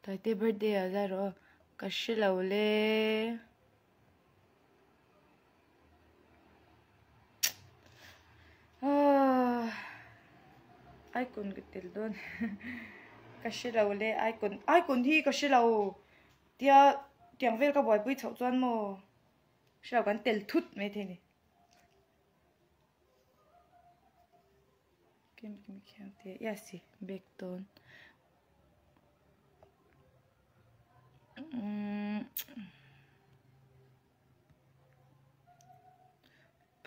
Taite birthday ah zai rawh aw. Ka hre lo le. Icon ka tel dawn. Ka hre lo le icon. Icon hi ka hre lo. Tia tiang vel ka buaipui chhoh chuan maw. Hre lo kan tel thut mai thei ni. Kim kim khiang te yes i bag dawn.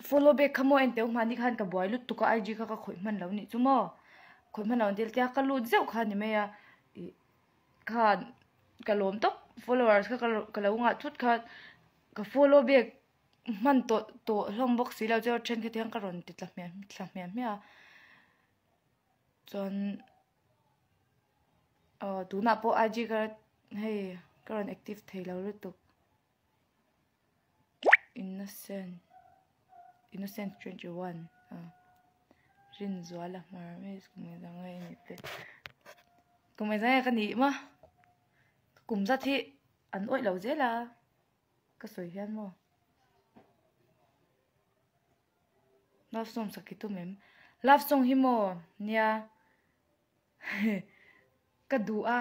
Follow back kha maw en teuh hmani khan ka buai lutuk a IG kha ka khawih hman lo nih chu maw khawih hman lo an tia ka lut zeuh kha ni mai a ih khan ka lawm tawp followers kha ka lo ngah thut kha ka follow back hman tawh tawh hlawm bawk si lo chuan thenkhat hian ka rawn ti tla hmiah thla hmiah hmiah a chuan aw tunah pawh IG ka hei ka rawn active thei lo lutuk innocent innocent 21 ah Rinzuala hmar miss kum engzah nge i nih te kum engzah nge ka nih maw kum zat hi an awih lo zel a. Ka sawi hian maw? Love song sak hi tum em? Love song hi maw? Nia ka duh a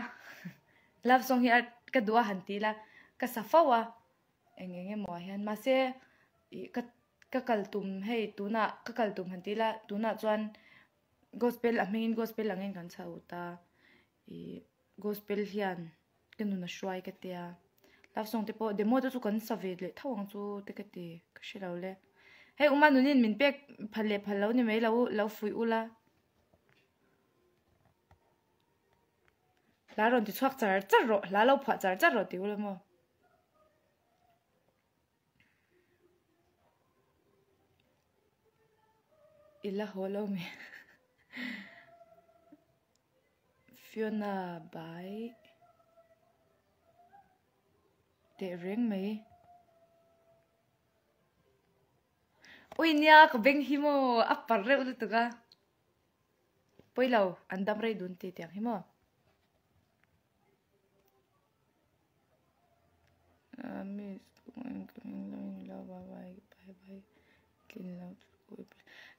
love song hi a ka duh a han ti ila ka sa fo a eng eng emaw ah hian mahse ih ka ka kal tum hei tunah ka kal tum han ti ila tunah chuan gospel a hmingin gospel angin kan chho ta ih gospel hian. Ka nun a hruai ka tia. Love song te pawh demo te chu kan sa ve leh tho ang chu te ka ti ka hre lo le. Hei uma nunin min pek phal leh phal lo ni mai lo lo fuih ula. Hla rawn ti chhuak char char rawh hla lo phuah char char rawh ti ula maw. I la haw lo mi. Fiona bai teh reng mai. Ui nia ka beng hi maw a par reuh lutuk a. Pawi lo an dam rei dun ti tiang hi maw.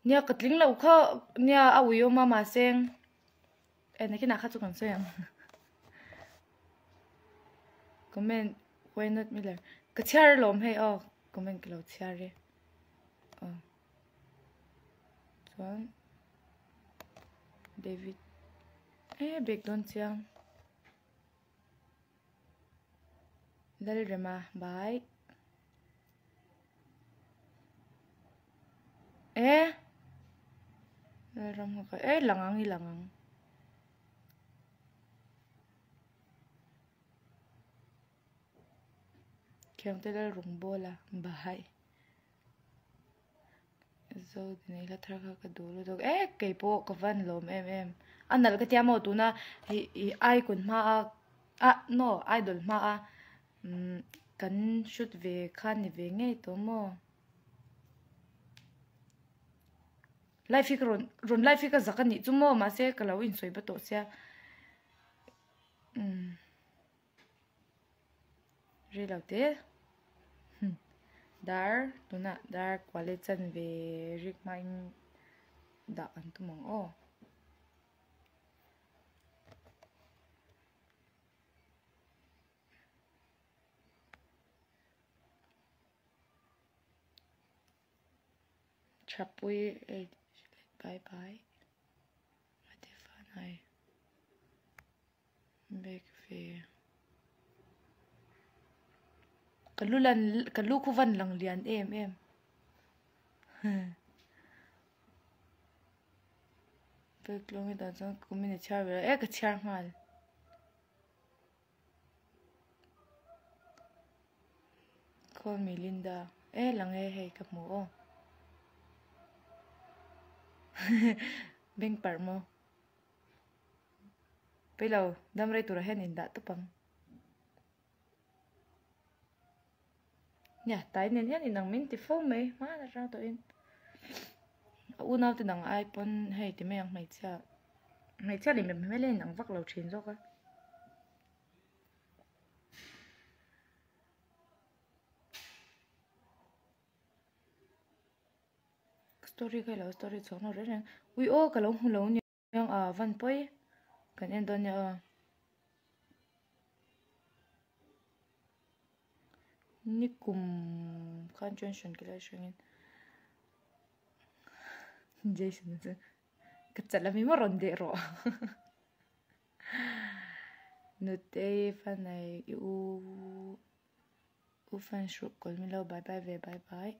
Nia ka tling lo kha nia a ui awm a mahse eh nakinah kha chu kan sawi ang comment why not miller ka chhiar alawm hei aw comment ka lo chhiar e aw chuan David eh bag dawn chiang. Lalrema bai e Lalram ka e lang ang i lang ang Khiangte Lalrawngbawla bai. Zo dinei hla thar kha ka duh lutuk e kei pawh ka van lawm em em a nalh ka tia maw tuna hei ih icon hma a ah no idol hma a umm kan shoot ve kha ni ve ngei tawh maw live hi ka rawn rawn live hi ka zak a nih chu maw mahse ka lo insawi ba tawh sia umm. Rei lo te dar tunah dar kual chan ve rik hmain dah kan tum ang aw. Thapui bye bye Mate fanai. Bag ve ka lu lan ka lu khu van lang lian em em bag tlawng hi tah chuan kumin a chhiar ve e ka chhiar nghal. Call me Linda e lang e hei ka hmu aw beng parh maw. Peilo dam rei turah hian indah tawp ang. Nia tai nen hian inang min ti fo mai hman atang tawhin a unau te dang ai pawn hei ti mai ang hmeichhia hmeichhia leh mipa hmel hian inang vak lo thin zawk a. Story kha ilo story chhuak nawk reng reng. Ui aw ka lo hmu lo nia a van pawi kan en dawn nia aw. Nikum khan chuan hran ka la hrangin Jason chu ka chalh ami maw rawn deh rawh. Nutei fanai i u u fan hruk kawl milo bye bye ve bye bye.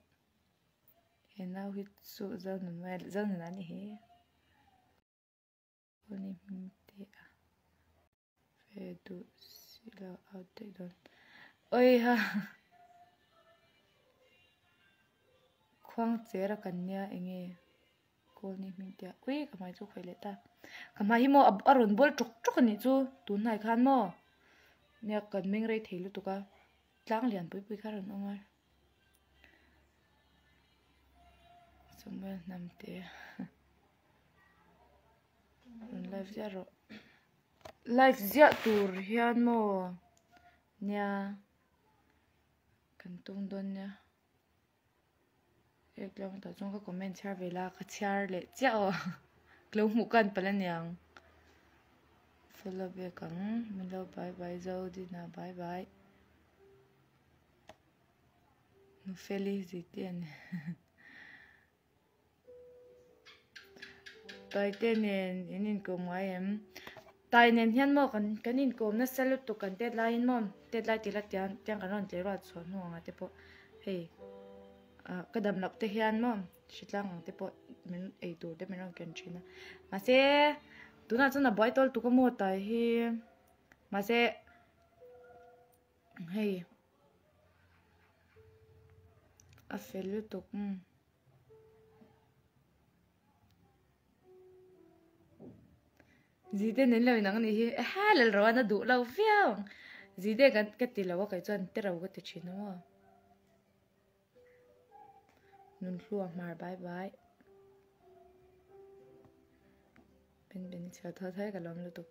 He nau hi chu Zonun a ni hi. Kawni hming te a ve duh si lo out daih dawn. Awiha! Khuang cher a kan nia enge Kawni hming te a ui ka hmai chu khawih leh ta. Ka hmai hi maw a rawn bawl ṭawk ṭawk a nih chu tunhnai khan maw nia kan meng rei thei lutuk a tlang lian pui pui kha a rawn awm a. Samuel Hnamte rawn live ziah rawh live ziah tur hian maw nia kan tum dawn nia hei tlang tah chuan ka comment chhiar ve la ka chhiar leh chiah aw ka lo hmuh kan palh aniang follow back ang min lo bye bye Zodina bye bye. Nufeli zite a ni. Taite nen in inkawm ngai em? Tai nen hian maw kan kan inkawm nasa lutuk kan tet laiin maw tet lai tih la tiang tiang kan rawn tleruat chhuah hnu anga te pawh hei ah ka dam loh te hian maw hritlang ang te pawh min ei tur te min rawn ken thin a mahse tunah chuan a buai tawl tuk a maw tai hi mahse hei. A fel lutuk umm. Zite nen lo inang anih hi ehe Lalroan a duh lo viau ang Zite ka ka ti lo a kei chuan te ro ka ti thin a maw. Nunhlua hmar bye bye. Ben ben chhiar thaw thaw ka lawm lutuk.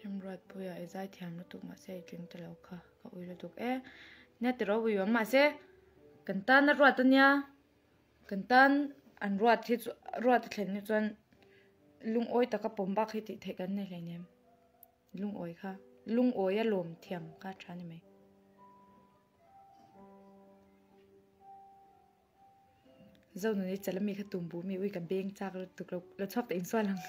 Remruatpuia i zai thiam lutuk mahse i tling ta lo kha ka ui lutuk e nia tiraw ui awm mahse kan tan a ruat ania kan tan an ruat hi chu ruat a thlen hi chuan lungawi taka pawm bak hi tih theih kan nei hleinem lungawi kha lungawi a lawm thiam kha a tha a ni mai. Zonuni chala mi kha tum bu mi ui ka beng chak lutuk lo lo chhuak ta insual ang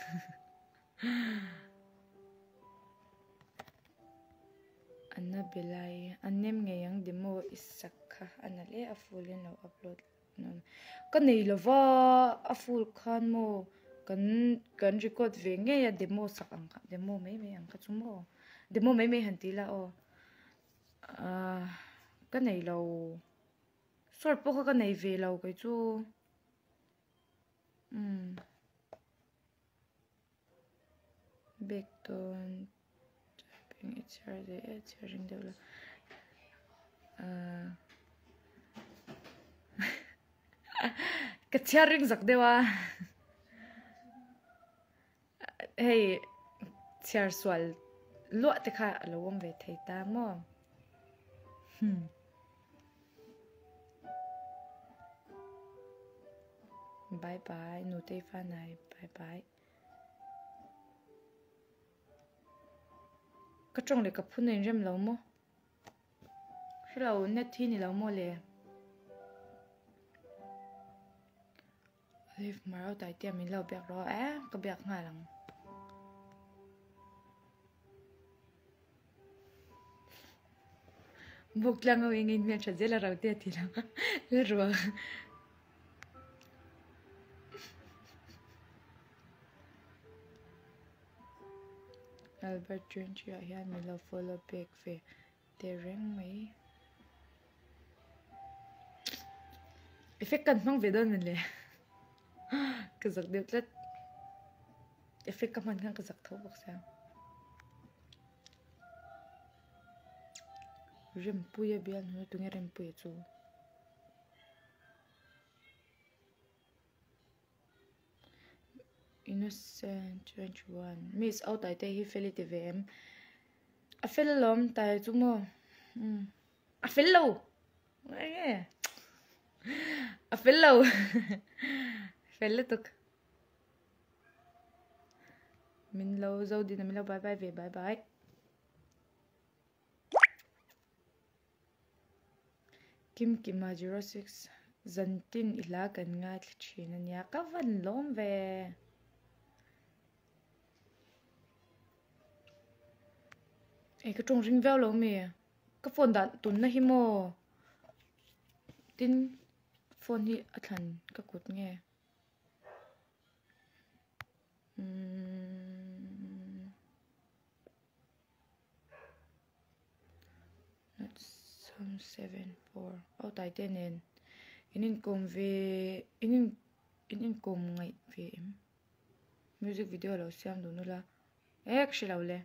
Annabella-i a nem ngei ang demo i sak kha a nalh e a full in lo upload ka nei lova a full khan maw kan kan record ve ngei a demo sak ang kha demo mai mai ang kha chu maw demo mai mai han ti ila aw ah ka nei lo. Sword pawh kha ka nei ve lo kei chu umm bag dawn typing i chhiar ve e chhiar ring deuh la ahh ka chhiar ring zak deuh a hei chhiar sual luah te kha a lo awm ve thei ta maw hmm. Bye bye nutei fanai bye bye ka tawng leh ka phun a inrem lo maw hrelo net hi ni lo maw le Olive hmar ho tai tia min lo biak rawh e ka biak nghal ang. Buk tlang ho eng in hmel tha zel a ro te a ti lo la ruang. Albert Trinity ah hian min lo follow back ve tehreng mai. Effect kan hmang ve dawn min le ka zak deuh tlat effect ka hman khan ka zak tho bawk sia Rempuia bial hnu tunge Rempuia chu. Innocent 21 Miss au tai te hi fel i ti ve em a fel alawm tai chu maw umm a fel lo enge. A fel lo. Fel lutuk. Min lo zo din a min lo bye bye ve bye bye. Kimkima 06 Zantin i hla kan ngaithla thin a nia ka van lawm ve. Ei ka tawng ring viau lo mi ka phone dah tunna hi maw tin phone hi a thlan ka kut nge umm aw taite nen in inkawm ve in in in inkawm ngaih ve em. Music video lo siam dun ula e ka hre lo le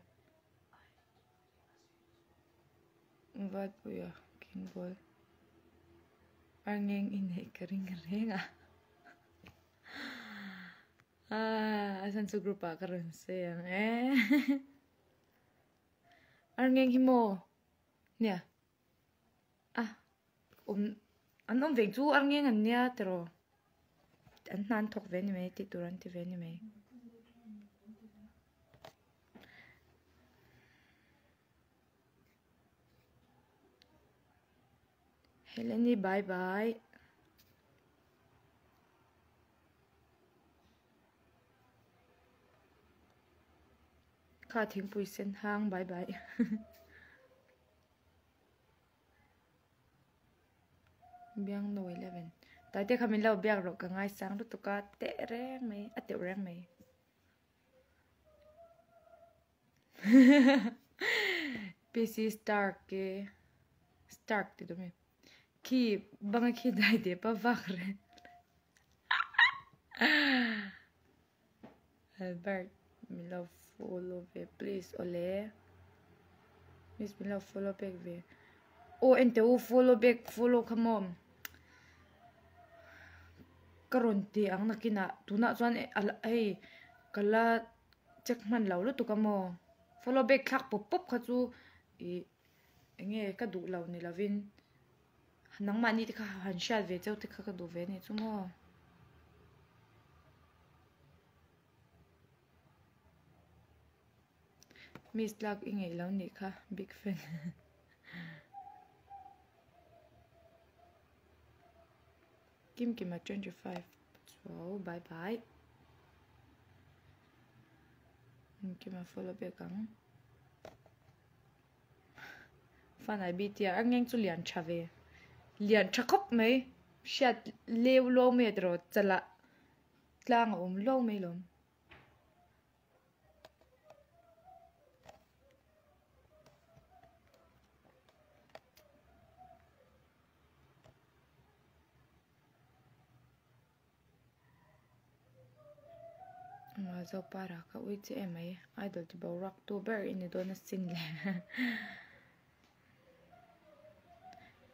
Valpuia king ball arngeng i neih ka ring reng a a chhan chu group ah ka rawn sawi ang e arngeng hi maw nia a awm an awm ve chu arngeng an nia tiraw. An hna an thawk ve ni mai tih tur an ti ve ni mai. Heleni bye bye. Kha thingpui sen hang bye bye. Biangno 11 Taite kha min lo biak rawh ka ngaisang lutuk a teh reng mai a teuh reng mai PC Stark ke Stark ti dawm e khi banga khi dai dep a vak reng Albert min lo follow ve please awle miss min lo follow back ve aw en teh u follow back follow kha maw ka rawn ti ang nakinah tunah chuan hei ka la check hman lo lutuk a maw follow back thlak pawp pawp kha chu ih eng nge ka duh lo ni lovin nangmahni te kha han hriat ve cheu te kha ka duh ve a ni chu maw. Miss tlak i ngeih lo nih kha big fan. Kimkima 25 chu bye bye. Kimkima follow back ang. Fanai BTR a ngeng chu lian tha ve. Lian tha khawp mai. Hriat leu luau mai a tiraw chalah tlang a awm luau mai lawm. Amah Zopara ka ui che em mai idol ti boruak tu ber i ni dawn asin le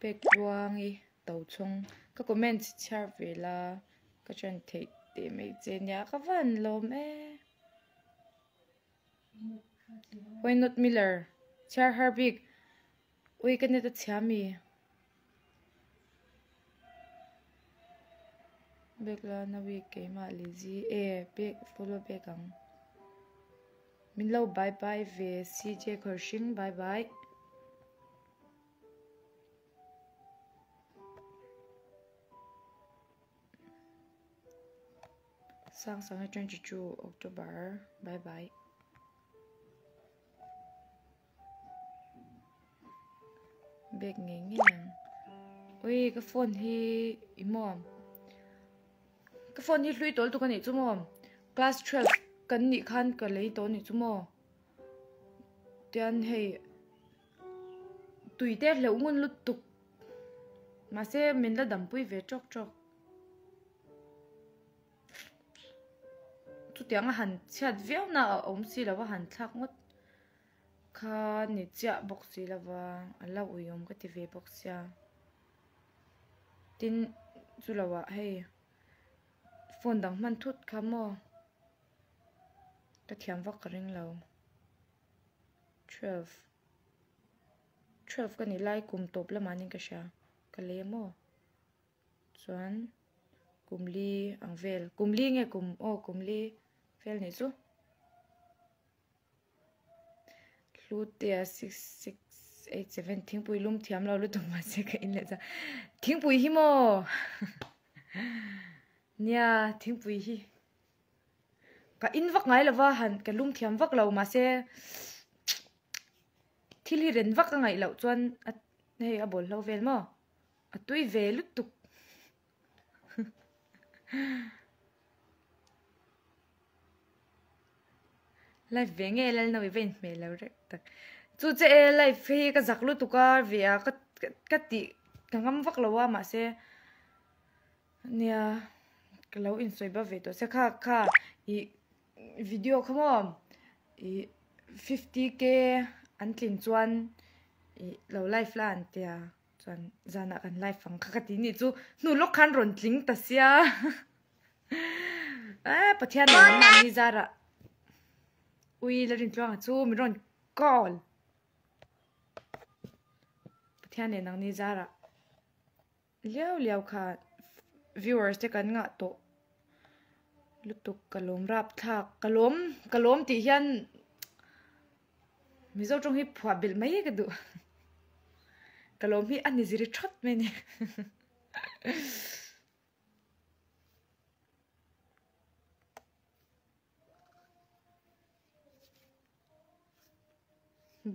pek tluangi to chhung ka comment chhiar ve la ka chan theih teh mai che nia ka van lawm e why not miller chhiar har bik ui ka net a chhia mi. Back la na week keimah Lizzy e back follow back ang min lo bye bye ve CJ Khawrhring bye bye. Sangsanga 22 October bye bye. Bag ngei ngei ang ui ka phone hi i maw ka phone hi hlui tawl tuk a nih chu maw class 12 kan nih khan ka lei tawh a nih chu maw tian hei tui te hleuh ngun lutuk mahse min la dampui ve tawk tawk. Chutiang a han chhiat viau na a awm si lo a han thlak ngawt kha ni chiah bawk si lo va a la ui awm ka ti ve bawk sia tin chu lo ah hei phone dang hman thut kha maw ka thiam vak ka ring lo 12 12 ka ni lai kum tawp lamah niin ka hria ka lei a maw. Chuan kum li ang vel kum li nge kum aw kum li vel nih chu Hlutea 6687 thingpui lum thiam lo lutuk mahse ka in leh chuan thingpui hi maw nia thingpui hi ka in vak ngai lova han ka lum thiam vak lo mahse thil hi ren vak a ngaih loh chuan a hei a bawlhlo vel maw. A tui ve lutuk. Live ve nge Lalno i va inhmeh lo reuh tak. Chu che e live hi ka zak lutuk a ve a ka ka tih ka ngam vak lo a mahse nia ka lo insawi ba ve tawh sia kha kha ih video kha maw ih 50k an tlin chuan ih lo live la an tia. Chuan zanah kan live ang kha ka ti nih chu hnu lawk khan rawn tling ta sia eh Pathian leh nangmah ni zarah ui la rintluanga chu min rawn call Pathian leh nangni zarah liau liau kha viewers te kan ngah tawh lutuk ka lawm rapthlak ka lawm ka lawm tih hian Mizo tawng hi phuah belh mai ka duh. Ka lawm hi a ni ziri thawt mai a ni.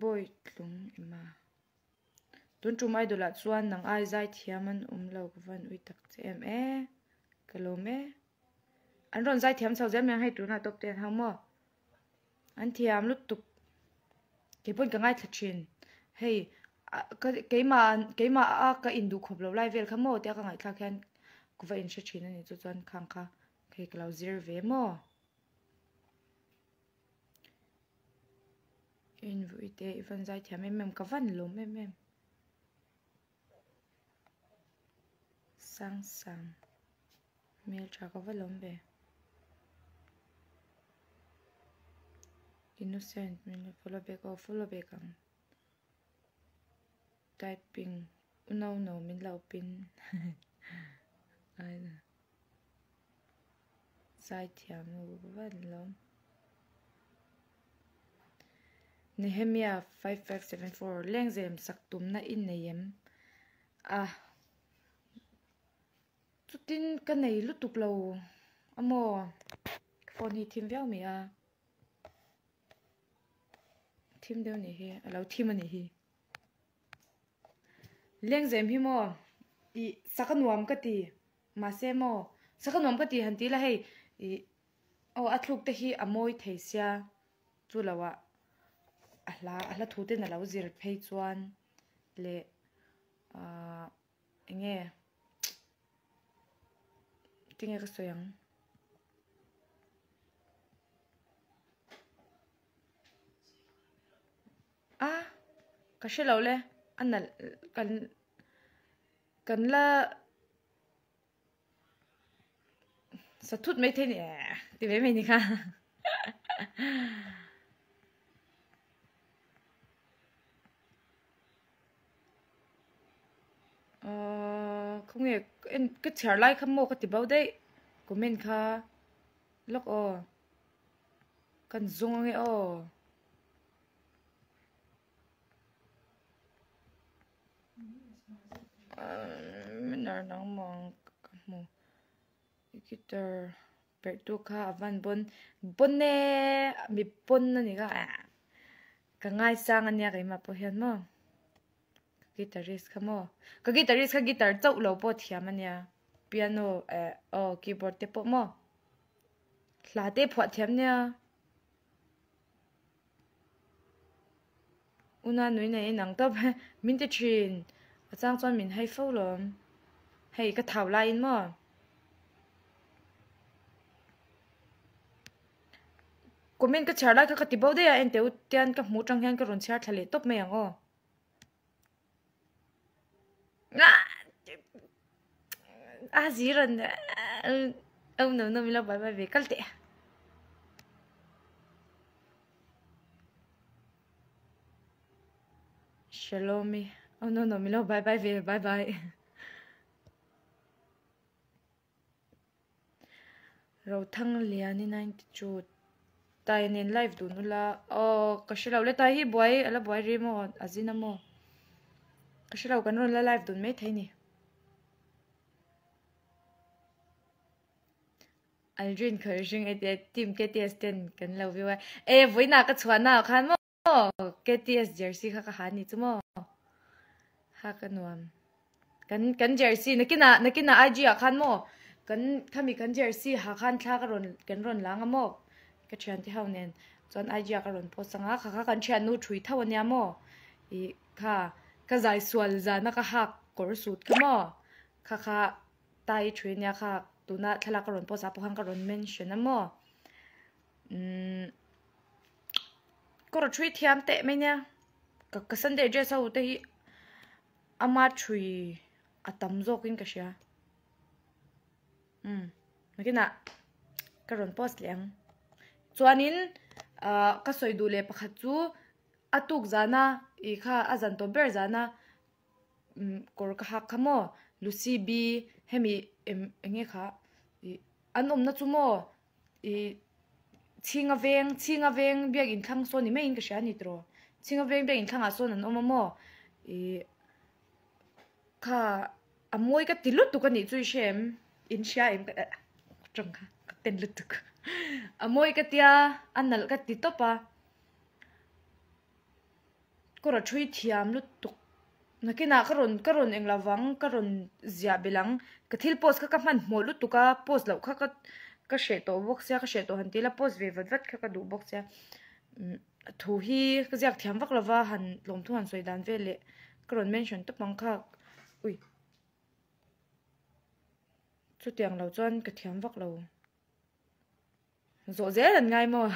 Bawi tlung ema. Tun tum idol ah chuan nang ai zai thiam an awm lo ka van ui tak che em e. Ka lawm e. An rawn zai thiam chho zel mai ang hei tunah top ten ho maw. An thiam lutuk. Keipawn ka ngaithla thin. Hei ka keimah keimah a ka induh khawp lo lai vel kha maw tia ka ngaihthlak hian ka va inhre thin a ni chu chuan khang kha hei ka lo zir ve maw. Invuih te i van zai thiam em em ka van lawm em em. Sang sang hmel tha ka va lawm ve. Innocent min lo follow back aw follow back ang. Typing u no no min lo pin Zaithiam nu ka va lawm. Nehemia 5574 Lengzem sak tumna i nei em? A Chutin ka nei lutuk lo a maw? Ka phone hi thim viau mai a. Thim deuh nih hi, a lo thim a nih hi. Lengzem hi maw ih sak a nuam ka ti mahse maw sak a nuam ka ti han ti ila hei ih Aw a thluk te hi a mawi thei sia chu lo ah a hla a hla thu ten a lo zir phei chuan leh ahh eng nge tinge ka sawi ang a ka hre lo le a nalh kan kan la. Sa thut mai thei ni eh ti ve mai ni kha. Ahh khawnge en ka chhiar lai kha maw ka ti bo daih comment kha lawk aw kan zawng ange aw. Minar nangmah ang ka hmu guitar perh tu kha a van bawn bawn e mi pawn a ni kha ka ngaisang a nia keimah pawh hian maw ka guitarist kha maw ka guitarist kha guitar chauh lo pawh thiam a nia piano eh aw keyboard te pawh maw hla te phuah thiam nia. Una nui nei in ang tawp min ti thin a chang chuan min hai fo lawm hei ka thau laiin maw comment ka chhiar lai kha ka ti bo daih a enteh u tian ka hmuh atang hian ka rawn chhiar thla leh tawp mai ang aw. A zir an au no no milo bye bye ve kal teh. Shalomi au no no milo bye bye ve bye bye. Rothangliani 92 Tai nen live dun ula aw ka hre lo le tai hi buai a la buai rih maw a zin a maw ka hre lo kan rawn la live dun maithei ni. Aldrin Kharhring e tia team KTS ten kan lo view a e vawiinah ka chhuahna ah khan maw. Aw KTS jersey kha ka ha ni chu maw ha ka nuam kan kan jersey nakinah nakinah IG ah khan maw kan khami kan jersey ha khan thla ka rawn kan rawn lang a maw ka thian te ho nen chuan IG ah ka rawn post anga kha kha kan thiannu thui tho ania maw ih kha ka zai sual zana ka hak kawr sut kha maw kha kha tai thui ania kha tuna thlalak ka rawn post ah pawh khan ka rawn mention a maw umm. Ka raw thui thiam teh mai nia ka ka sunday dress ho te hi ama thui a tam zawk in ka hria umm nakinah ka rawn post leh ang chuanin ah ka sawi duh leh pakhat chu a tuk zana ih kha a zan tawp ber zana umm kawr ka hak kha maw Lucy B hemi em eng nge kha ih an awmna chu maw. Ih Chhinga veng Chhinga veng biak inthlang sawn ni maiin ka hria a ni tawh Chhinga veng biak inthlangah sawn an awm a maw ih kha a mawi ka ti lutuk a nih chu i hre em in hria em ka tawng kha ka ten lutuk a mawi ka tia a nalh ka ti tawp a. Ka rawn thui thiam lutuk nakinah ka rawn ka rawn englo vang ka rawn ziah belh ang ka thil post kha ka hmanhmawh lutuk a post loh kha ka ka hreh tawh bawk sia ka hreh tawh han ti ila post ve vat vat kha ka duh bawk sia umm thu hi ka ziak thiam vak lova han tlawm thu han sawi dan vel leh ka rawn mention tawp ang kha ui chutiang lo chuan ka thiam vak lo zawh zel an ngai maw.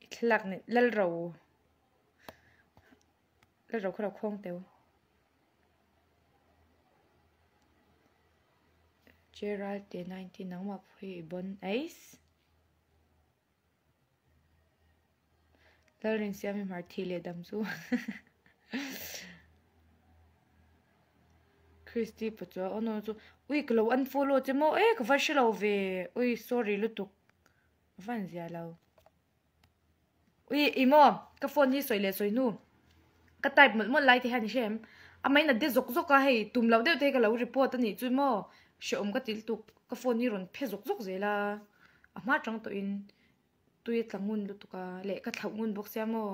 I thlalak nih Lalro Lalro kha lo khawng teu. Gerald te 19 nangmah pawh hi i bon eis. Lalrinsiami hmar thih leh dam chu Christy pawh chu aw no chu ui ka lo unfollow che maw e ka va hre lo ve ui sorry lutuk ka va inzia lo ui i maw ka phone hi sawi leh sawi hnu ka type mawlh mawlh lai te hian i hre em a mai nat de zawk zawk a hei tum loh deuh te hi ka lo report a nih chu maw hrehawm ka ti lutuk ka phone hi rawn phe zawk zawk zel a. A hma chang tawhin tui a tla ngun lutuk a leh ka thlauh ngun bawk sia maw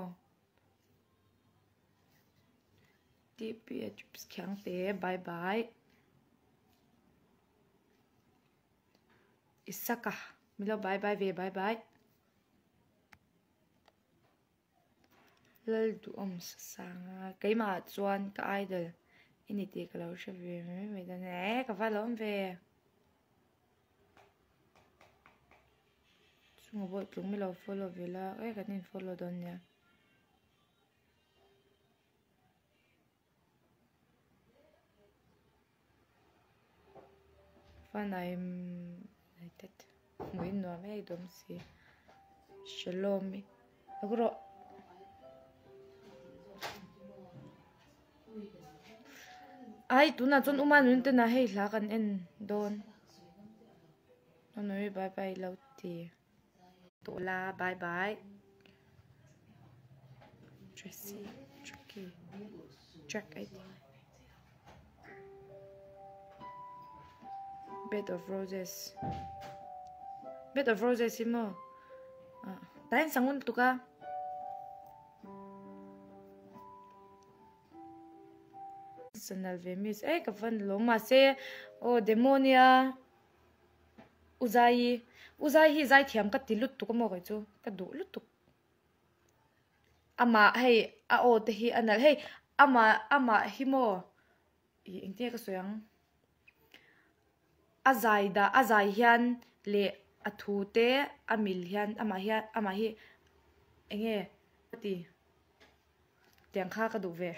tpa chips khiang te bye bye isaka milo bye bye ve bye bye Lalduhawm sasanga keimah chuan ka idol i ni tih ka lo hre ve mai mai dawn e ka va lawm ve. Chunga pawh tlung milo follow ve la e kan in follow dawn nia. Fun I'm united hmuh in nuam em dawm si shalom i lo rawh. Ai tunah chuan uma nun tena hei hla kan en dawn Nunui bye bye lo ti tawh la bye bye Tracy Tracky Track ai ti Bed of Roses Bed of Roses hi maw ah tain sangun lutuk a. Sanal ve miss e ka van lawm mahse aw demonia Uzaii Uzaii hi zaithiam ka ti lutuk a maw kei chu ka duh lutuk amah hei a aw te hi a nalh hei amah amah hi maw ih engtin nge ka sawi ang a zai dah a zai hian leh a thu te a mil hian amah hian amah hi eng nge ka ti. Tiang kha ka duh ve.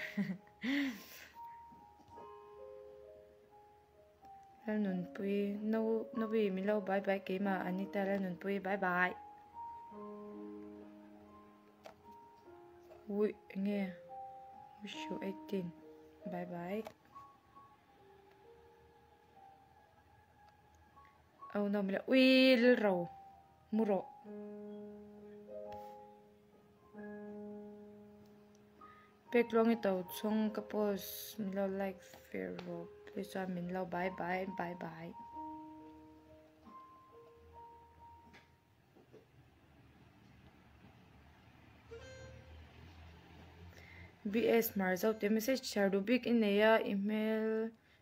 Lalnunpui no novi min lo bye bye keimah Anita Lalnunpui bye bye. Ui enge wish you 18 bye bye. Oh no mila ui lil ro mu rawh. Pek tluang i to chhung ka post min lo like ve rawh please chuan min lo bye bye bye bye. BS hmar zo te message chhiar duh bik i nei a i hmel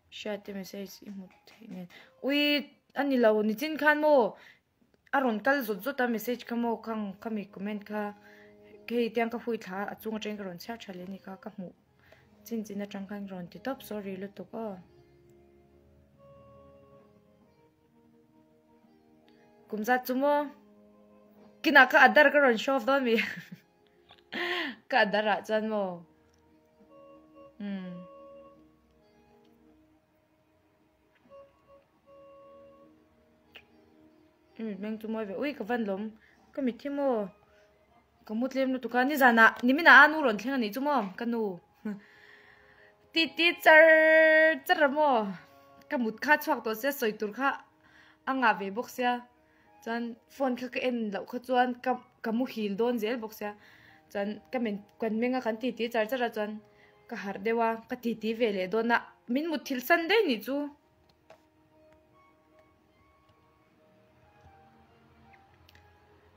hriat te message i hmu theih nen ui a ni lo nichin khan maw a rawn kal zawt zawt a message kha maw khang khami comment kha hei tiang ka hui thla a a chung atangin ka rawn chhiar tha leh a ni kha ka hmuh chin chin atang khan rawn ti tawp sorry lutuk aw. Kum zat chu maw? Kinah ka adar ka rawn show off dawn mi. Ka adar ah chuan maw? Umm. I mitmeng chu mawi ve. Ui ka van lawm. Ka mitthi maw? Ka mu tlem lutuk a. Nizanah niminah a nu rawn thleng a nih chu maw? Ka nu. Ti ti char char a maw? Ka mut kha chhuak tawh sia sawi tur kha a ngah ve bawk sia. Chuan phone kha ka en loh kha chuan ka ka muhil dawn zel bawk sia. Chuan ka men kan meng a kan ti ti char char a chuan ka harh deuh a ka ti ti ve leh dawn a min mutthilh san daih nih chu.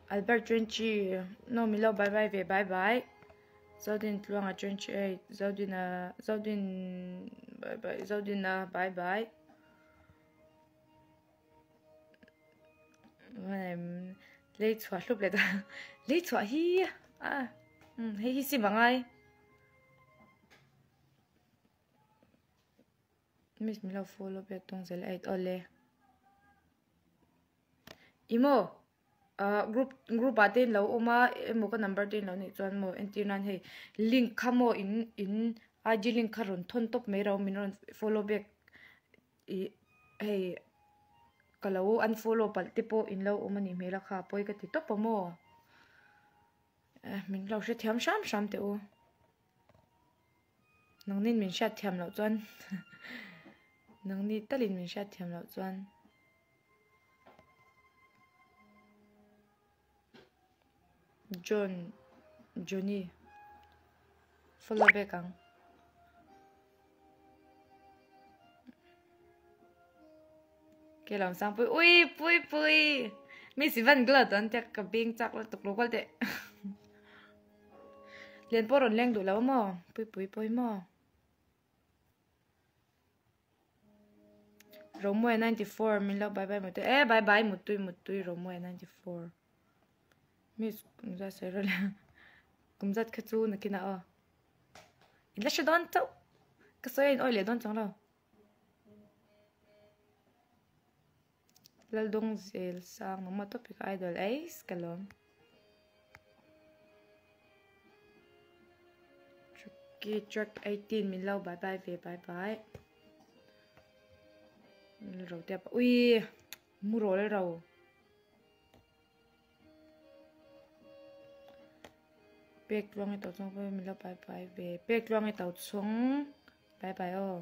Albert 20 no milo bye bye ve bye bye Zodin tluanga 28 Zodina Zodin bye bye Zodina bye bye Lei chhuah hlup leh ta lei chhuah hi a hei hi sim angai Miss min lo follow pek tawng zel ait awle. Imo ah group group ah te in lo awm a emaw ka number te in lo neih chuan maw entir nan hei link kha maw in in ID link kha rawn thawn tawp mai ro min rawn follow back ih hei ka lo unfollow palh te pawh in lo awm a nih hmel a kha pawi ka ti tawp a maw eh min lo hrethiam hram hram teh u. Nangnin min hriat thiam loh chuan nangni talin min hriat thiam loh chuan John Johnny follow back ang. Ke lam sang pui ui pui pui mi si van gla tan te ka beng chak la tuk lo kal te. Lian pawh rawn leng duh lo maw? Pui pui pawi maw? Romuai 94 min lo bye bye mutui e bye bye mutui mutui Romuai 94 mi kum zat sawi rawh le kum zat kha chu nakinah aw in la hre dawn chauh ka sawi a in awih leh dawn chuang lo Laldawng zel sang nangmah topic idol eis ka lawm. Tricky track 18 min lo bye bye ve bye bye. Ro te pa ui mu ro le ro. Pek tluang i to chung min lo bye bye ve. Pek tluang i to chung bye bye aw.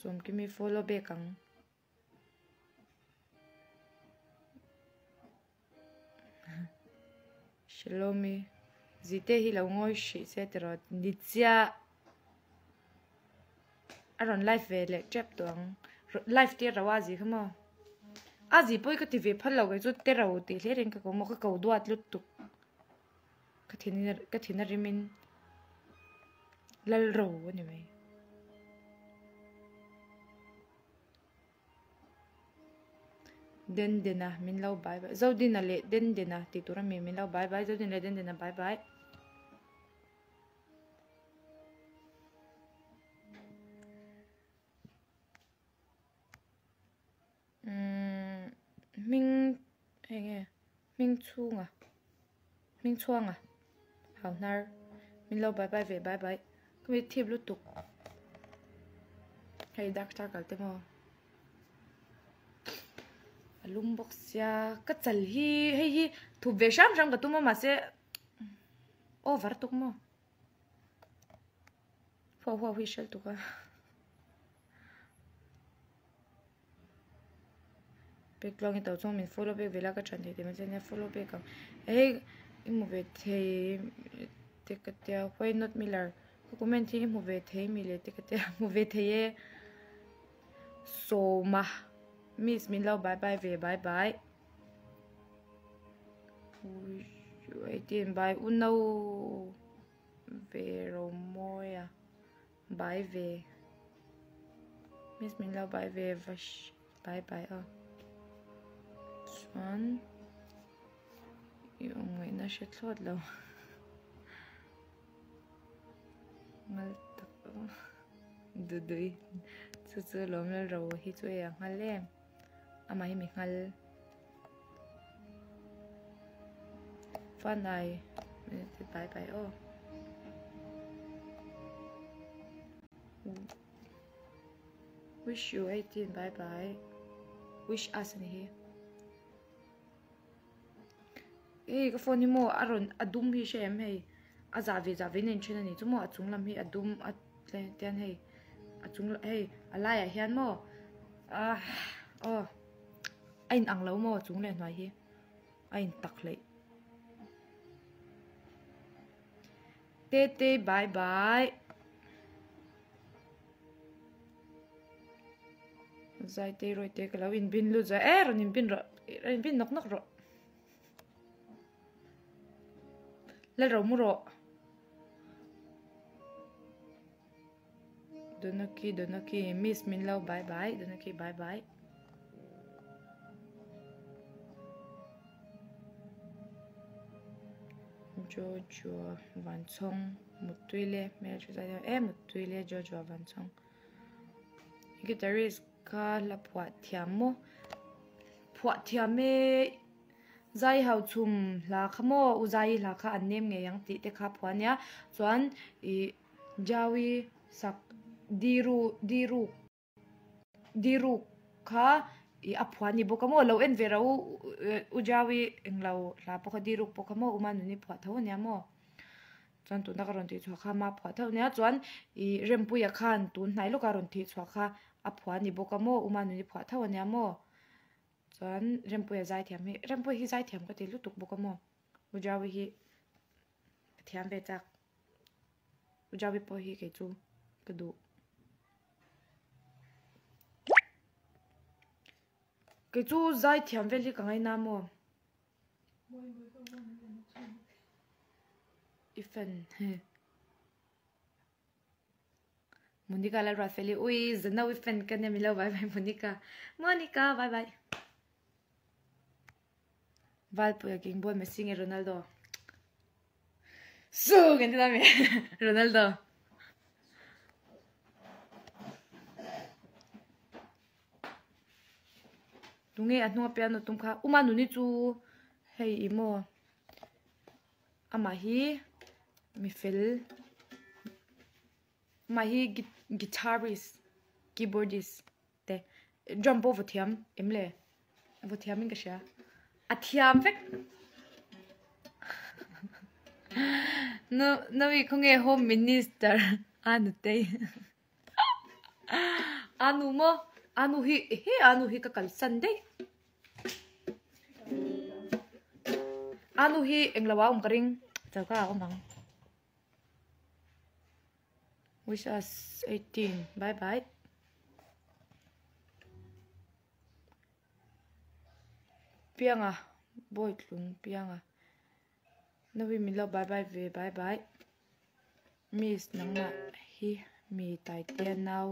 Sawmkimi follow back ang. Shalomi Zite hi lo ngawi hrih se tiraw ni chiah a rawn live ve leh tep tawh ang live te ro a zi kha maw a zi pawh hi ka ti ve phal lo kei chu te ro tih hle reng ka ko maw ka ko duat lutuk. Ka thin ka thin a rimin lal ro a ni mai. Dendena min lo bye bye Zodina leh Dendena tih tur a mi min lo bye bye Zodina leh Dendena bye bye. Umm hming eng nge hming chhunga hming chhuanga hau hnar min lo bye bye ve bye bye ka mit thip lutuk hei dark circle te maw a lum bawk sia ka chal hi hei hi thup ve hram hram ka tum a mahse. Over tuk maw? Huau huau hi hrelh tuk a. Pek tluang i to chuan min follow back ve la ka thian thei tih mai che nia follow back ang. Hei i hmu ve thei te ka tia why not miller ka comment hi i hmu ve thei mi le te ka tia hmu ve thei e. Sawma miss min lo bye bye ve bye bye. Eighteen bye u no ve Romawia bye ve miss min lo bye ve vash bye bye a chuan i awm ngaihna hre thlawt lo ngal tak dudui chu chu lawm lalro hi chu ei a nghal em. Amah hi mi nghal Fanai bye bye aw Wish you 18 bye bye Wish us ani hi Hei ka phone hi maw a rawn a dum hi hre em hei a zah ve zah ve in a inthen a ni chu maw a chung lam hi a dum a tian hei a chung hei a laiah hian maw ah aw a in ang lo maw a chung leh hnuai hi a in tak hleih Tete bye bye Zaitei rawite ka lo inbin lut zai e rawn inbin rawh rawn inbin nawk nawk rawh Lalro mu rawh Donoki Donoki miss min lo bye bye Donoki bye bye Jojo Vanchhawng Muttui le hmel tha zai deuh e Muttui le Jojo Vanchhawng Guitarist kha hla phuah thiam maw phuah thiam e zai hau chhum hla kha maw u zai hla kha an nem ngei ang tih te kha phuah ania chuan ih jaui sak diru diruk diruk kha ih a phuah a ni bawk a maw lo en ve rawh u u jaui englo hla pawh kha diruk pawh kha maw u manuni phuah tho ania maw. Chuan tuna ka rawn tih chhuah kha ma phuah theuh nia chuan ih Rempuia khan tun hnai lawka rawn tih chhuah kha a phuah a ni bawk a maw u Manuni phuah theuh ania maw chuan Rempuia zaithiam hi Rempuia hi zaithiam ka ti lutuk bawk a maw U Jaui hi ka thiam ve chak U Jaui pawh hi kei chu ka duh kei chu zaithiam vel hi ka ngaina maw. I fan he Monica la Rafeli ui zano i fan ka nia milo bye bye Monica Monica bye bye Valpuia king ball Messi nge Ronaldo Su kan ti la mi Ronaldo Tunge a hnunga piano tum kha uma nuni chu hei i maw amah hi mi fel amah hi guitarist keyboardist te drum pawh va thiam em le va thiam in ka hria a thiam vek nawi khawnge home minister a nutei. Anu maw anu hi ehe anu hi ka kalsan daih anu hi englo ah a awm ka ring choka ah a awm ang wish us 18 bye bye pianga bawitlung pianga nawi min lo bye bye ve bye bye. Miss nangmah hi mi taitea nau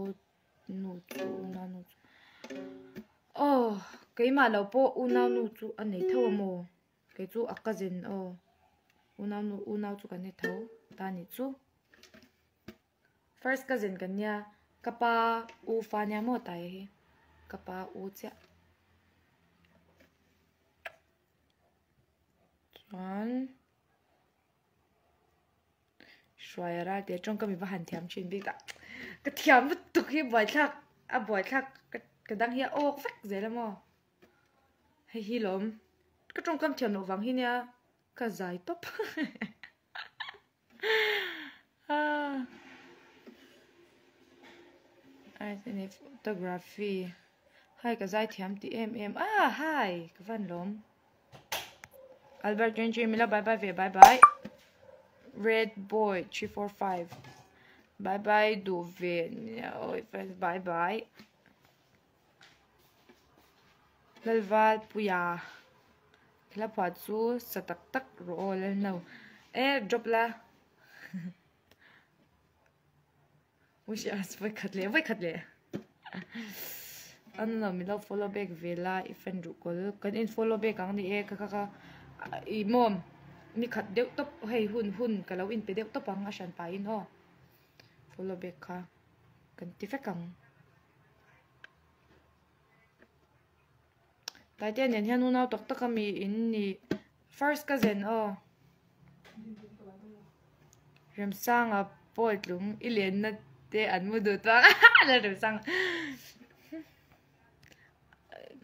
nu chu unau nu chu aw keimah lo pawh unau nu chu a nei tho a maw kei chu a cousin aw unau nu unau chu kan ni tho ta ni chu first cousin kan nia ka pa u fa nia maw tai hi ka pa u chiah chuan. Hruai a ral tih atang ka mi va han thiam thin bik a ka thiam lutuk hi buaithlak a buaithlak ka dang hi a awk vek zel a maw hei hi lawm ka tawngkam thiam loh vang hi nia ka zai tawp. Photography Hi ka zai thiam tih em em a hi ka van lawm Albert Twenty mila bye bye ve bye bye Red boy 345 bye bye duh ve bye bye Lalvalpuia hla phuah chu sa tak tak rawh aw Lalno e drop la Wish us vawikhat leh vawikhat leh an lo min lo follow back ve la i fan ruh kawl kan in follow back ang ni e ka ka ka i maw ni khat deuh tawp hei hun hun ka lo in pe deuh tawp ang a hran pahin aw follow back kha kan ti vek ang. Taitea nen hian unau tak tak a mi in ni first cousin aw Remsanga pawi tlung i lenna te an mu duh tawh a la Remsanga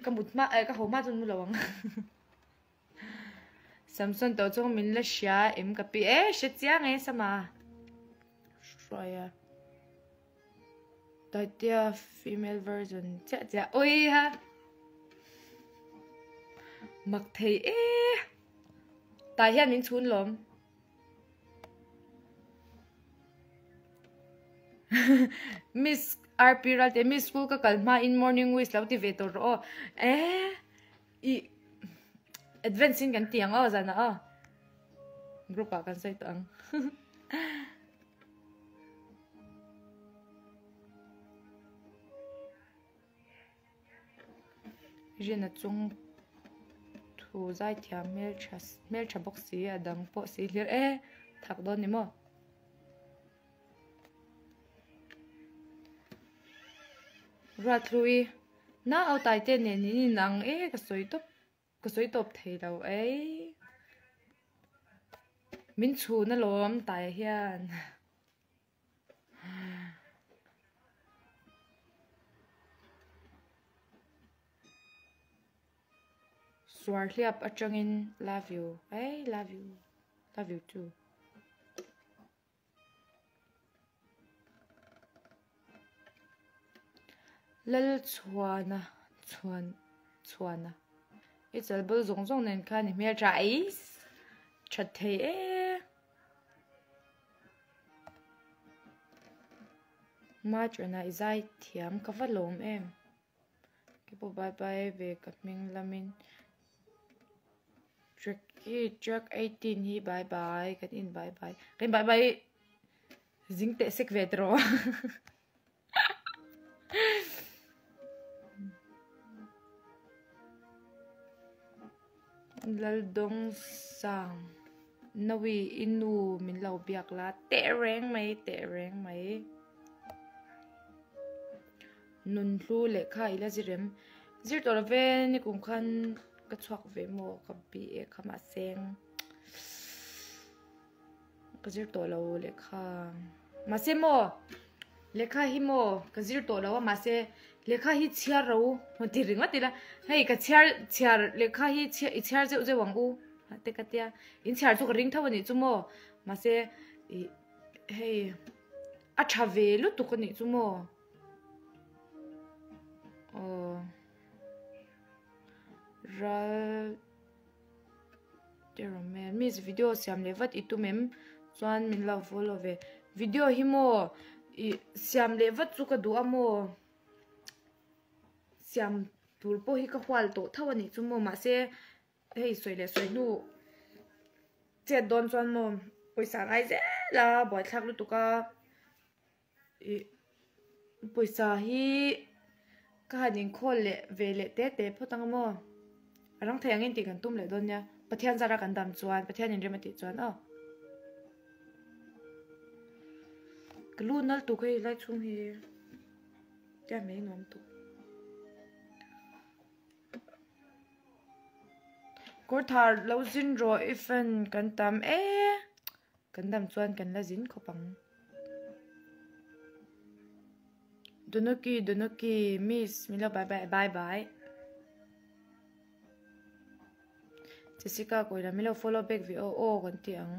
ka mut hma eh ka haw hma chu an mu lo ang Samson tawh chuan min la hria em ka pi e hre chiang e Sama hruaia. Taitea female version chiah chiah ui ha mak thei e tah hian min chhun lawm miss RP Ralte miss school ka kal hma in morning wish lo ti ve tawh rawh aw e i advance in kan ti ang aw zan ah aw group ah kan sawi tawh ang. Rina chung thu zaithiam hmeltha hmeltha bawk si a dang pawh si hlir e thak dawn ni maw. Ruathlui nau taite nen in inang e ka sawi tawp. Ka sawi tawp thei lo ei. Min chhun alawm taia hian. Suar hliap atangin love you ei love you love you too. Lalchhuana chhuan chhuana i chalbal zawng zawng nen khan i hmel tha eis that thei e Machana i zai thiam ka va lawm em. Keipawh bye bye ve ka hming lamin Jackie Jack 18 hi bye bye kan in bye bye kan in bye bye zing teh sek ve tawh Laldawng sang Nawi i nu min lo biak la teh reng mai teh reng mai. Nunhlu lehkha i la zir em? Zir tawh lo ve, nikum khan ka chhuak ve maw ka BA kha mahse ka zir tawh lo lehkha mahse maw lehkha hi maw ka zir tawh lo a mahse lehkha hi chhiar ro u ti ringawt ila hei ka chhiar chhiar lehkha hi i chhiar zeuh zeuh ang u te ka tia in chhiar chu ka ring tho a nih chu maw mahse ih hei a tha ve lutuk a nih chu maw. Aw ral Teromen miss video siam leh vat i tum em chuan min lo follow ve video hi maw ih siam leh vat chu ka duh a maw siam tur pawh hi ka hual tawh tho a nih chu maw mahse hei sawi leh sawi hnu chet dawn chuan maw pawisa ngai zel a buaithlak lutuk a. Ih pawisa hi ka han inkhawl leh ve leh te te phawt ang maw a rang thei angin tih kan tum leh dawn nia Pathian zara kan dam chuan Pathian in rem a tih chuan aw ka lu nal tuk hei lai chhung hi tia mai nuam tuk kawr thar lo zin rawh i fan kan tam e. Kan dam chuan kan la zin khawp ang. Donoki Donoki miss min lo bye bye bye bye. Jessica kawih la min lo follow back ve aw aw kan ti ang.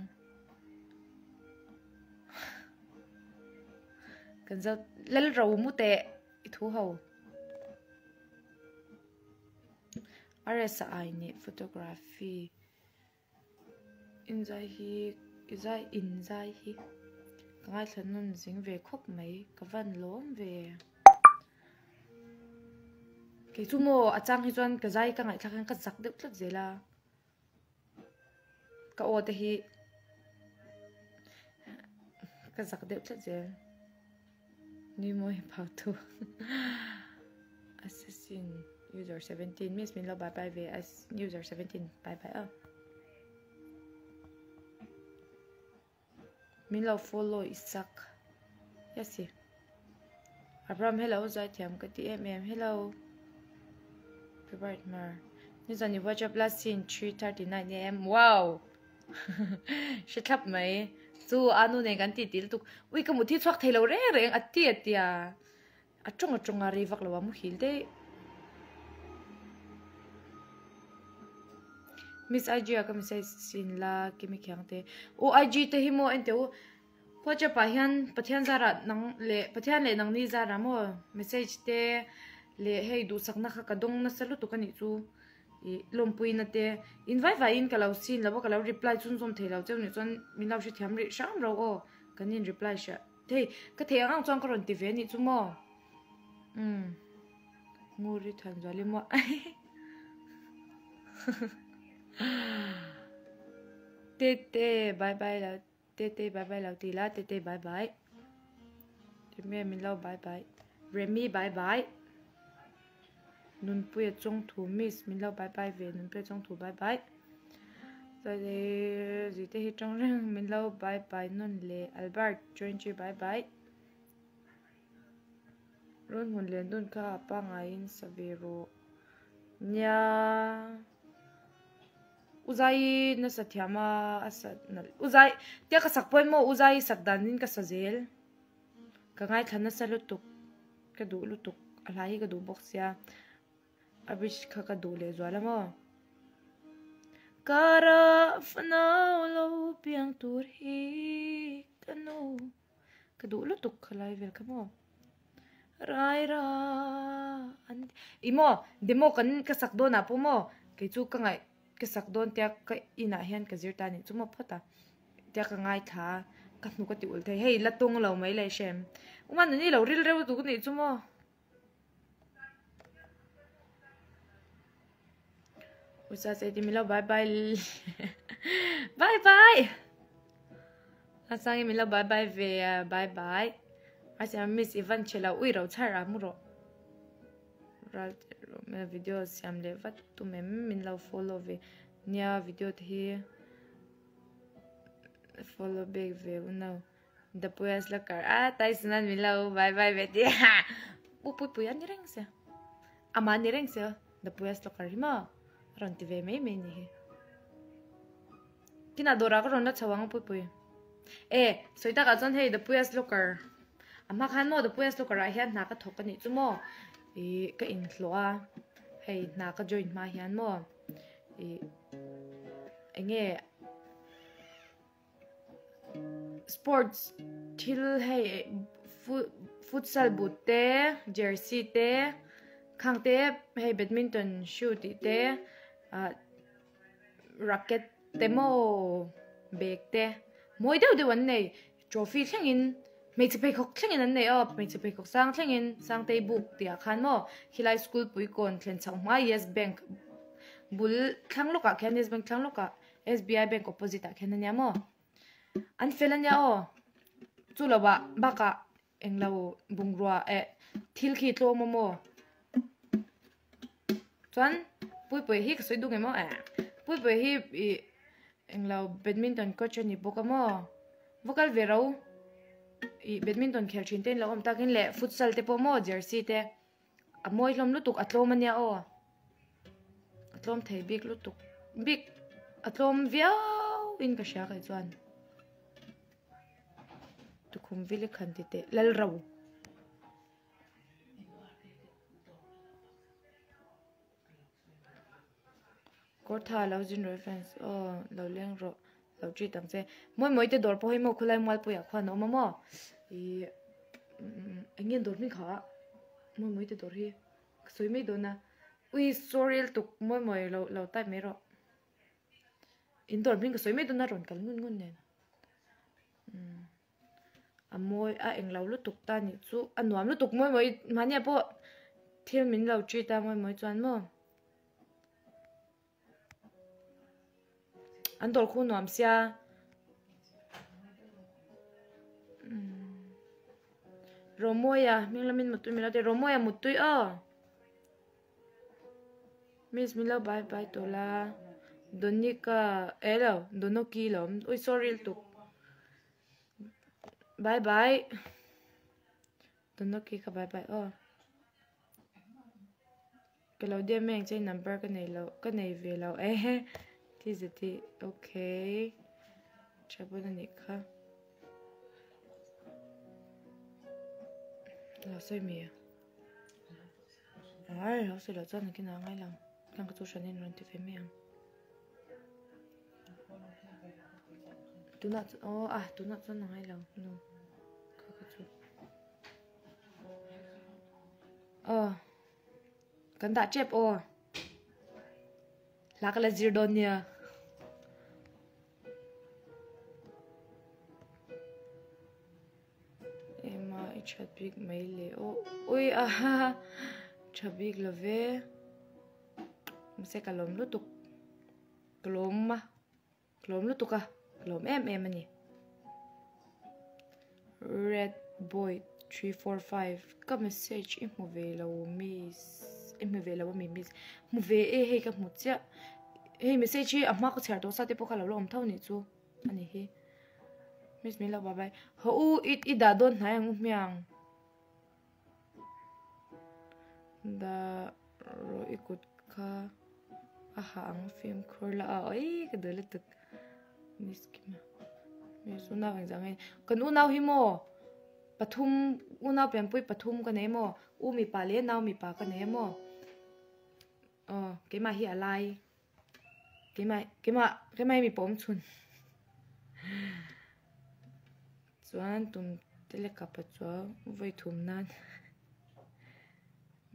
Kan zo lal ro mu teh i thu ho. RS a ai nih photography inzai hi izai inzai hi ka ngaithla nawn zing ve khawp mai ka van lawm ve. Kei chu maw a chang hi chuan ka zai ka ngaihthlak hian ka zak deuh tlat zel a. Ka aw te hi ka zak deuh tlat zel. Ni mawi phau thu. Assassin user 17 miss min lo bye bye ve as user 17 bye bye a. Min lo follow i sak. Yes i. Abraham hello zaithiam ka ti em em hello. Robert Mar. Nizan i watch up last seen 3:39 am. Wow. Hre thlap mai. Chu anu nen kan ti ti lutuk. Ui ka muthi chhuak thei lo reng reng a ti a tia. A tawng a tawng a rei vak lo a muhil daih. Miss IG ah ka message sin la Kimi Khiang te. U IG te hi maw en teh u. WhatsApp ah hian Pathian zarah nang leh Pathian leh nangni zarah maw message te leh hei duhsakna kha ka dawng nasa lutuk a nih chu. Ih lawmpuina te in vai vaiin ka lo sin lo a ka lo reply chhunzawm thei lo cheu nih chuan min lo hrethiam rih hram ro aw. Kan in reply hriat. Thei, ka theih ang ang chuan ka rawn ti ve anih chu maw? Umm, ngur hi than zual i maw? Tete, bye bye lo, tete bye bye lo ti la, tete bye bye. Remi min lo bye bye. Remi bye bye. Nunpuia chawngthu miss min lo bye bye ve Nunpuia chawngthu bye bye. Zite hi tawng reng min lo bye bye nawn leh Albert join chi bye bye. Rawn hmun lian dun kha a pangaiin sa ve rawh. Nia Uzai nasa thiam a a sa nalh Uzai tia ka sak pawhin maw Uzai sak danin ka sa zel. Ka ngaithla nasa lutuk ka duh lutuk a hla hi ka duh bawk sia a bridge kha ka duh leh zual a maw kara fanau lo piang tur hi ka nu ka duh lutuk khalai vel kha maw rai ra an i maw demo kan ka sak dawnah pawh maw kei chu ka ngaih ka sak dawn tia ka inah hian ka zir ta a nih chu maw phawt a. Tia ka ngaithla a, ka hnuk a ti ulh thei. Hei la tawng lo mai leh hrem. Uma nuni lo ril reuh duk nih chu maw. Usa se ti milo bye bye. Bye bye. Asangi milo bye bye ve bye bye. Asa miss Ivan chela ui ro char a mu ro. Ral video siam leh vat tumem min lo follow ve. Nia video te hi Follow back ve u no. The Puyas la kar a Tyson an min lo bye bye ve ti u pui pui an ni reng sia ama ni reng sia The Puyas la kar hi ma rawn ti ve mai mai ni hi kinah dawrah ka rawn la chho ang pui pui e sawi takah chuan hei The Puyas Locker a hma khan maw The Puyas Locker ah hian hna ka thawk a nih chu maw ih ka inhlawh a hei hna ka join hma hian maw ih eng nge sports thil hei futsal boot te jersey te khang te hei badminton shoe tih te ah racket te maw bag te mawi deuh deuh an nei trophy thlengin hmeichhe pheikhawk thlengin an nei a hmeichhe pheikhawk sang thlengin sangtei buk tih ah khan maw khilai school pui kawn thlen chhoh hma yes bank bul thlang lawkah khian yes bank thlang lawkah S_B_I bank opposite ah khian ania maw an fel ania aw chu lovah bakah englo bungrua eh thil khi tlawm a maw chuan puipuia hi ka sawi duk em aw eh puipuia hi ih englo badminton coach a ni bawk a maw va kal ve ro ih badminton khel thin te in lo awm takin leh futsal te pawh maw jersey te a mawi hlawm lutuk a tlawm ania aw a tlawm thei bik lutuk bik a tlawm viau in ka hria kei chuan. Tukhum vile khan ti teh Lalro. Kawrtha lo zin rawh fans aw lo leng rawh lo treat ang che mawi mawi te dawr pawh hi maw khulai mualpuiah khuan a awm a maw ih. Eng nge an dawr hming kha a? Mawi mawi te dawr hi ka sawi mai dawn a. Ui sorry lutuk mawi mawi lo lo type mai rawh. In dawr hming ka sawi mai dawn a rawn kal ngun ngun nen. Umm a mawi a englo lutuk ta nih chu a nuam lutuk mawi mawi mahni ah pawh thil min lo treat a mawi mawi chuan maw. An dawr khu nuam sia Romawia hming lamin muttui min lo ti Romawia muttui aw Miss min lo bye bye tawh la Donika eh lo Donoki lo awm ui sorry lutuk bye bye Donoki kha bye bye aw. Ka lo DM mai ang che number ka nei lo ka nei ve lo e ti zeti okay tha pawn a nih kha lo sawi mi a lo sawi lo chuan nakin ah ngai lo khan ka chu hran in rawn ti ve mai ang tunah chuan aw ah tunah chuan a ngai lo no kha ka chu aw. Kan dah tep aw. Hla ka la zir dawn nia. Ema i that bik mai le aw. Ui aha tha bik lo ve. Mahse ka lawm lutuk. Ka lawm a. Ka lawm lutuk a, ka lawm em em a ni. Red boy 345 ka message i hmu ve lo miss i hmu ve lo ami miss hmu ve e hei ka hmu chiah hei message hi a hma ka chhiar tawh sa te pawh kha lo la awm tho nih chu ani hi miss min lo bye bye haw u i i dah dawn hnai ang u hmiang Dah rawh i kut kha a ha ang fimkhur la a awii ka duh lutuk miss kima miss unau engzah nge kan unau hi maw pathum unau pianpui pathum ka nei maw u mipa leh nau mipa ka nei maw aw keimah hi a lai keimah keimah keimah hi mipa awm chhun Chuan tum te leh kapa chuan vawi thum nan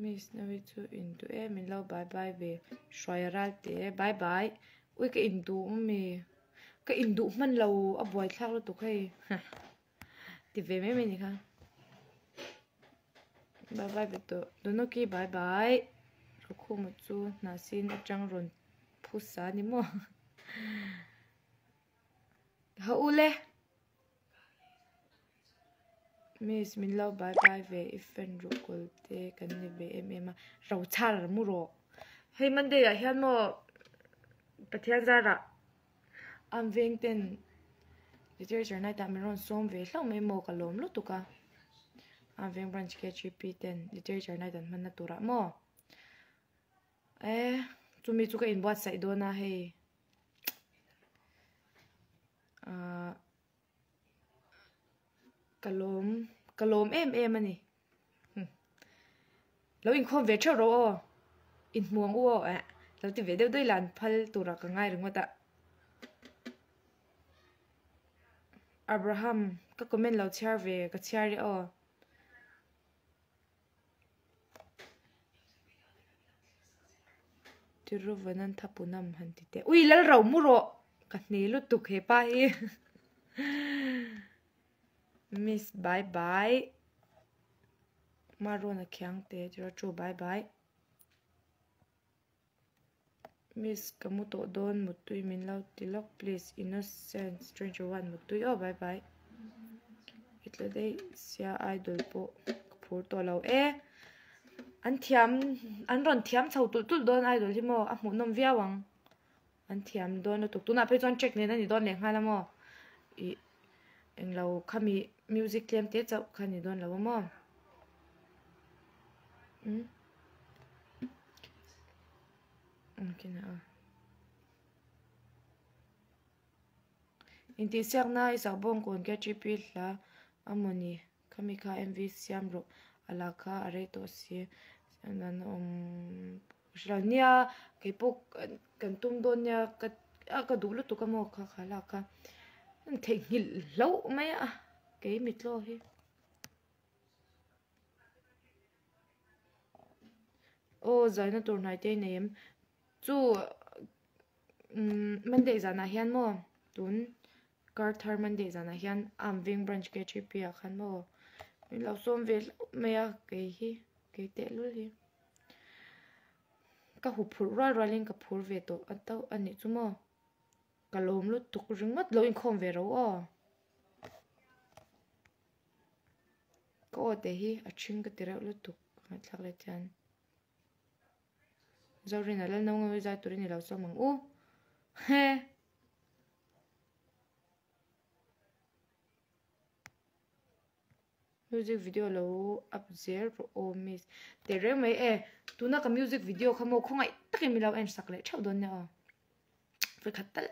Miss Nawi chu in duh em min lo bye bye ve hruai a ral teh e bye bye ui ka in duh ami ka in duh hman lo a buai thlak lutuk hei ti ve mai mai ni kha bye bye ve tawh Donoki bye bye Rukhuma chu hna sin atang rawn phusa ni maw. Ha u le. Miss min lo bye bye ve i fan ruh kawl te kan ni ve em em a ro char mu rawh. Hei Monday ah hian maw Pathian zarah an veng ten literature night ah min rawn sawm ve hlauh mai maw ka lawm lutuk a. An veng branch KGP ten literature night an hmanna turah maw. E chumi chu ka inbuatsaih dawn a hei. Ahh ka lawm ka lawm em em a ni lo inkhawm ve theuh rawh aw inhmu ang u aw eh lo ti ve deuh daih la an phal turah ka ngai ringawt a Abraham ka comment lo chhiar ve ka chhiar e aw. Thiruvananthapunam han ti teh. Ui lal ro mu rawh! Ka hne lutuk he pa hi. Miss bye bye. Marona khiang te tira chu bye bye. Miss ka mu tawh dawn muttui min lo ti lawk please innocent stranger one muttui aw bye bye i tla daih sia idol pawh ka phur tawh lo e an thiam an rawn thiam chho tulh tulh dawn idol hi maw a hmuhnawm viau ang an thiam dawn lutuk tunah phei chuan track nen a ni dawn leh nghal a maw ih englo khami music tlem te chauh kha a ni dawn lo a maw umm. Intihsiakna i sak bawngkawn KTP hla a mawni khami kha MV siam rawh a la kha a rei tawh si an awm hre lo nia keipawh kan tum dawn nia ka ka duh lutuk a maw kha kha lak kha an theihnghilh hlauh mai a kei mitlaw hi. Aw zaina tur hnai te i nei em? Chu umm Monday zanah hian maw tun kar thar Monday zanah hian Arm Veng Branch KTP ah khan maw min lo sawm ve hlauh mai a kei hi kei tehlul hi ka huphurh rual rualin ka phur ve tawh a tauh a nih chu maw ka lawm lutuk ringawt lo inkhawm ve ro aw. Ka aw te hi a ṭhing ka ti reuh lutuk ngaihthlak leh chuan. Zorina lal no ngawi zai turin i lo sawm ang u. He. Music video lo up zel rawh aw miss. Teh reng mai e. Tuna ka music video kha maw khawngaih takin min lo en sak leh theuh dawn nia aw. Vekhat tal.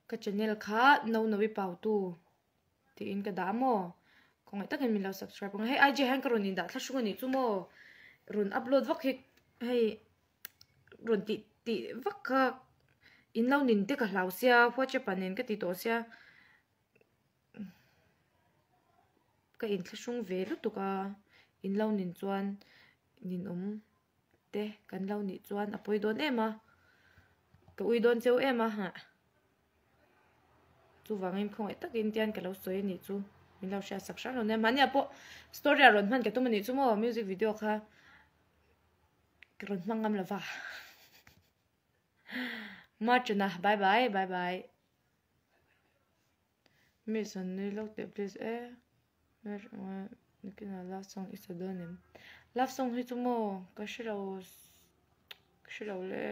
Ka channel kha no no i pau tu. Tiin ka dah maw? Khawngaih takin min lo subscribe ang. Hei IG hian ka rawn indah thla hrung a nih chu maw? Rawn upload vak hi hei rawn tih tih vak kha in lo nin te ka hlau sia WhatsApp ah nen ka ti tawh sia ka inthlahrung ve lutuk a in lo nin chuan ninawm te kan lo nih chuan a pawi dawn em a ka ui dawn cheu em a hah. Chuvangin khawngaih takin tian ka lo sawi a nih chu min lo hriat sak hrang lo nia. Mahnia pawh story ah rawn hman ka tum a nih chu maw music video kha ka rawn hmang ngam lova. Marchana bye bye bye bye. Miss han nui lawk teh please e. Nakinah love song i sa dawn em? Love song hi chu maw ka hrelo ka hrelo le.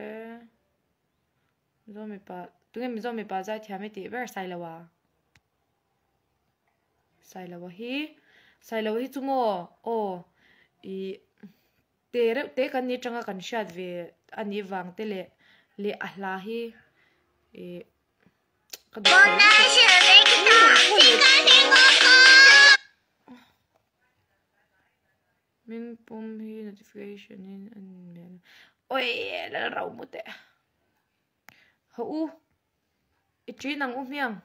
Mizo mipa tunge Mizo mipa zaithiam i tih ber Sailoa Sailoa hi Sailoa hi chu maw aw ih te reuh te kan ni atanga kan hriat ve a nih vang te leh leh a hla hi ih ka duh Hming pum hi notification in a ni miah lo. Oi lal rau mu teh. Ho u. I ṭin ang u hmiang.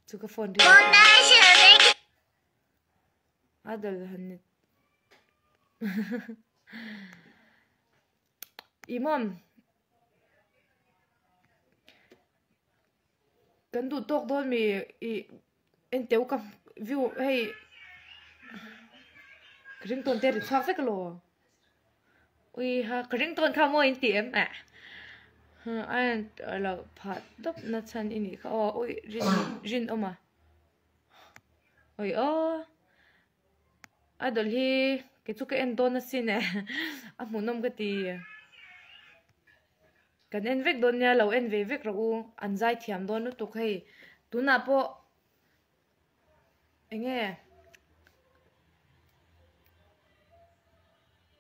Chu ka phone ri. Adal han ni. Imam. Kan duh tawk dawn mi ih en teuh ka view hei ka ring tawn te a ri chhuak vek alo ui ha ka ring tawn kha maw in tih em eh a lo phah tawp na chhan i nih kha aw ui rin rinawm a ui aw idol hi kei chu ka en dawn asin eh a hmuhnawm ka ti. Kan en vek dawn nia, lo en ve vek rawh u, an zai thiam dawn lutuk hei, tunah pawh eng nge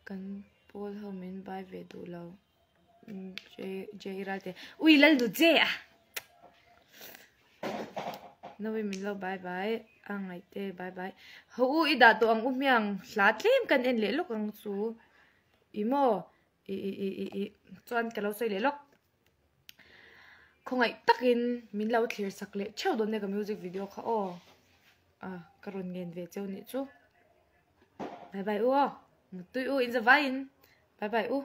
kan pawl ho min bai ve duh lo J Ralte ui lal du che a Nawi min lo bye bye a ngaihte bye bye ho u i dah tawh ang u hmiang hla tlem kan en leh lawk ang chu i maw I i i i i chuan ka lo sawi leh lawk. Khawngaih takin min lo thlir sak leh theuh dawn nia ka music video kha aw. Ah ka rawn ngen ve cheu nih chu. Bye bye u aw. Muttui u in zavaiin. Bye bye u.